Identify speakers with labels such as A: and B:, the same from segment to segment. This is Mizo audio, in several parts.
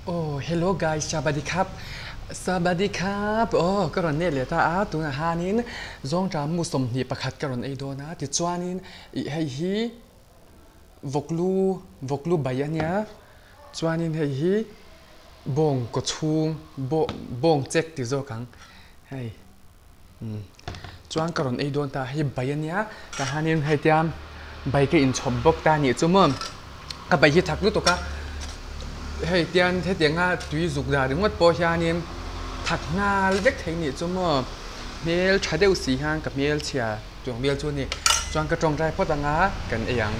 A: Oh hello guys sabadi khap sabadi khap aw ka rawn let leh ta a tunah hianin zawngṭah mu 21 ka rawn ei dawn a tichuanin ih hei hi vawklu vawklu bai a nia chuanin hei hi bawng kaw chhung bawng chek ti zawk ang hei. Chuan ka rawn ei dawn ta hei bai a nia tah hianin hei tia bai ka inchhawp bawk ta a nih chu maw ka bai hi thak lutuk a hei tian hetianga tui zuk dah ringawt pawh hianin thak nghal vek thei a nih chu maw hmel tha deuh si hian ka hmelchhia tuang vel chu a ni chuan ka tawngtai phawt anga kan ei ang.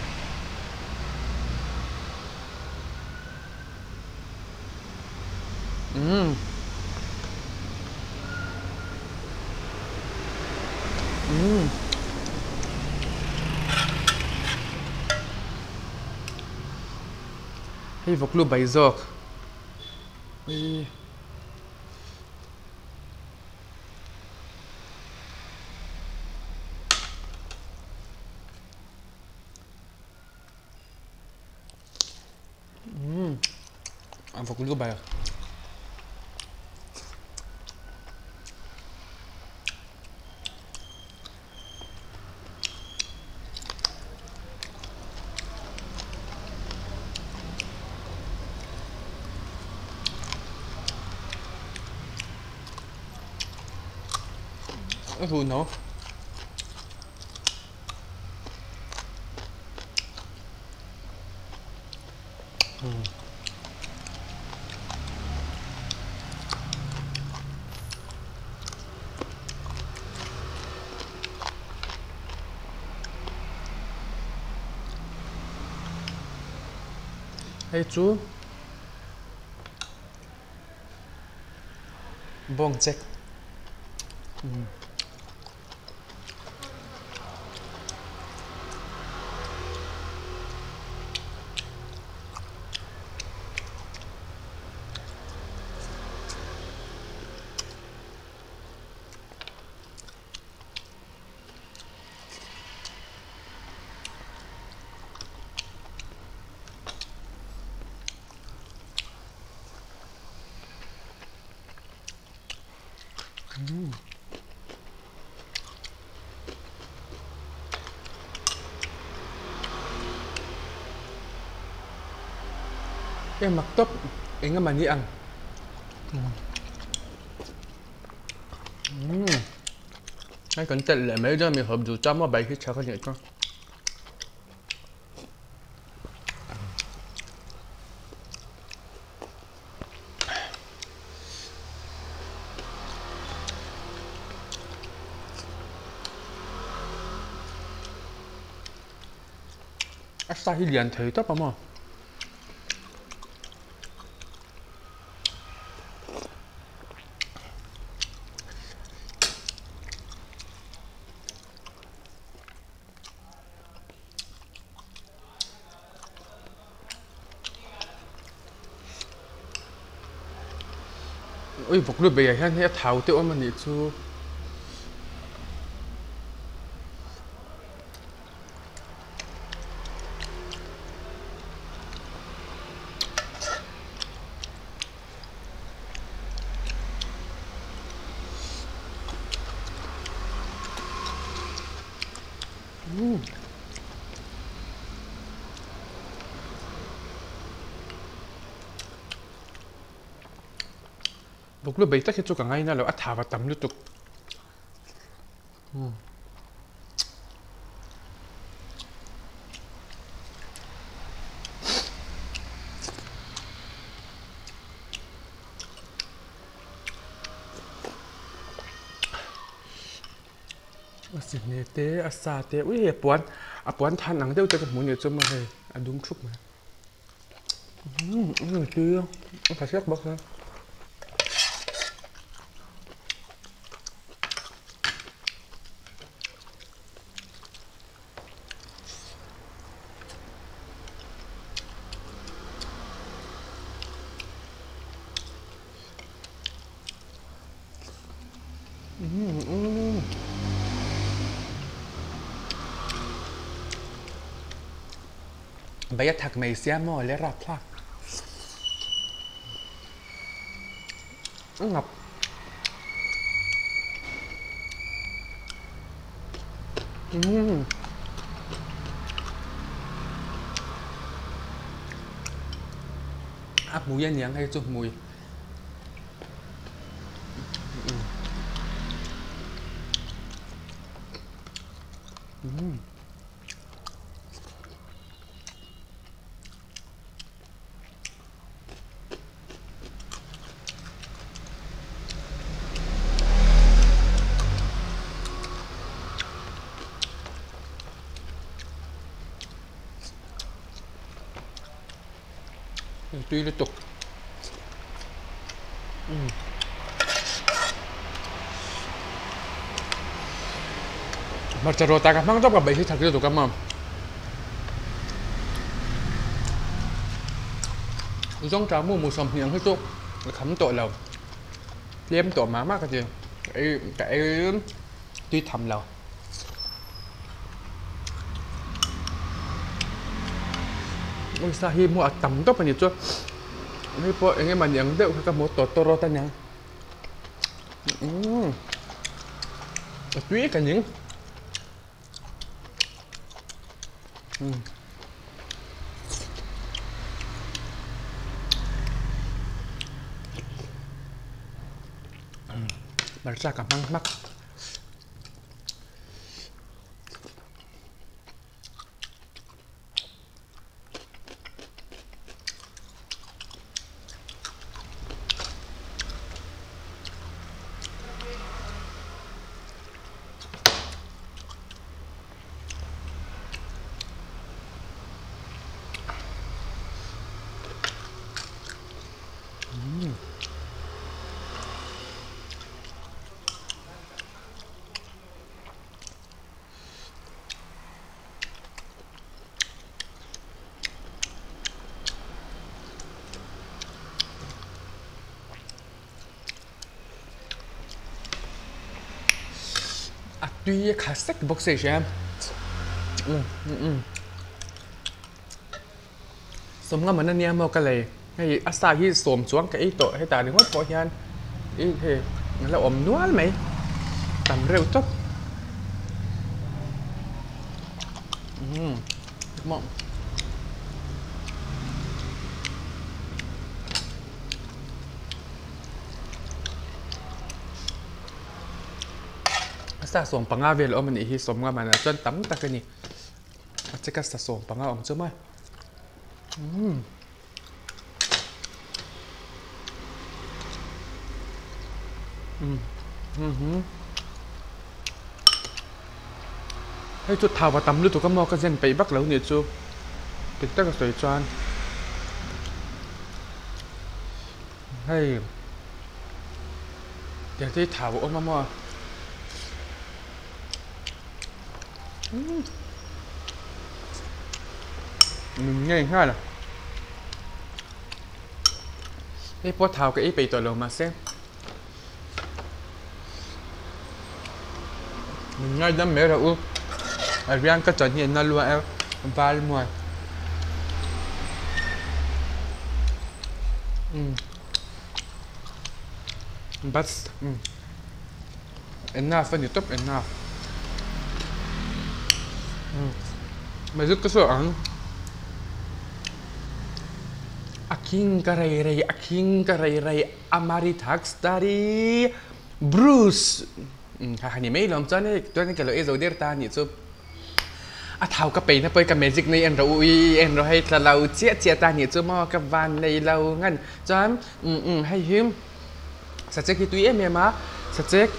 A: Umm. Umm. Hei vawklu bai zawk. Ui. Umm a vawk lu ber. A ru no. Hei chu bawng chek. Em mak tawp eng emaw ni ang umm hei kan telh leh mai dawn a mi hawp duh chuan maw bike hi tha ka nih chuan. A sa hi lian thei tawp a maw. Ui vawk lu beiah hian hei a thau te awm a nih chu. Buklu bei tak hi chu ka ngaina lo a thau a tam lutuk. A sihne te a sa te ui hei a puan a puan than ang deuh te ka hmu nih chu maw hei a dum thup mai umm a ni tui a a tha hlek bawk a. Bai a thak mai sia maw le rapthlak. Ngap. Umm. A hmui a niang hei chu hmui. Umm. Tui lutuk. Umm. Hmarcha rawta ka hmang tawp ka beih hi that lutuk a maw. Zawngṭah mu mu 20 ang hi chu ka kham tawh lo. Tlem tawh mah mah ka ti. Ka ei ka ei tui tham lo. Uisa hi hmuh a tam tawp a ni chu. Hei pawh eng emaw ni ang deuh kha ka hmu tawtawrawt a nia. Umm a tui ka ning. Hmarcha ka hmang hmak. A tui a kha sek bawk se hria Sawmnga man ania maw ka lei hei a sa hi sawm chuang ka ei tawh hetah ringawt pawh hian ih hei a la awm nual mai tam reuh tawp umm maw. A sa 15 vel awm a nih hi 50 manah chuan tam tak a ni a cheka sa 15 awm chu maw umm umm hei chu thau a tam lutuk a maw ka zen peih vak lo nih chu dik taka sawi chuan hei tiang te hi thau a awm a maw min ngei nghal a hei pawh thau ka ei peih tawh lo mahse min ngaidam mai rawh u a riang ka chuan hi an la luah e val muan umm bus umm. Enough a ni tawp enough. Magic ka sawi ang. A king ka rei rei a king ka rei rei Amari Thax Dari Bruce ha ha ni mai lawm chuan hei chuan ka lo ei zo der ta anih chu. A thau ka peihna pawh hi ka magic nei en rawh u i en rawh hei tla lo chiah chiah ta anih chu maw ka van nei lo ngan chuan hei hi. Sachek hi tui em em a, sachek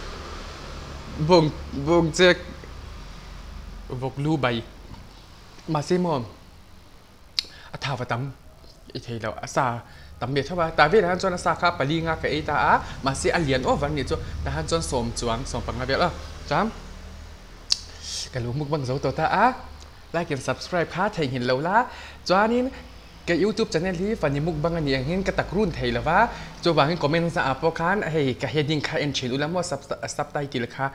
A: bawng bawng chek vawk lu bai mahse maw a thau a tam i thei loh a sa tam ve tho a tah velah hian chuan a sa kha pali nga ka ei ta a mahse a lian over a nih chu tah hian chuan sawm chuang sawm panga vel a chuan ka lo mukbang zo tawh ta a like and subscribe kha theihnghilh lo la chuanin. Ka youtube channel hi funny mukbang a nih angin ka tak run thei lo va, chuvangin comments ah pawh khan hei ka heading kha en thin ula maw subtitle kha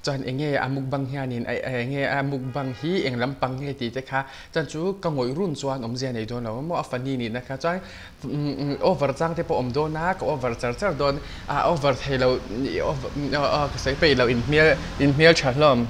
A: chuan eng nge a mukbang hianin eng nge a mukbang hi eng lampang nge tih te kha chuan chu ka ngawih run chuan awmzia nei dawn lo maw a funny nihna kha chuan over chang te pawh awm dawn a ka over char char dawn a over thei lo ka sawi peih lo in hmel in hmel tha hlawm.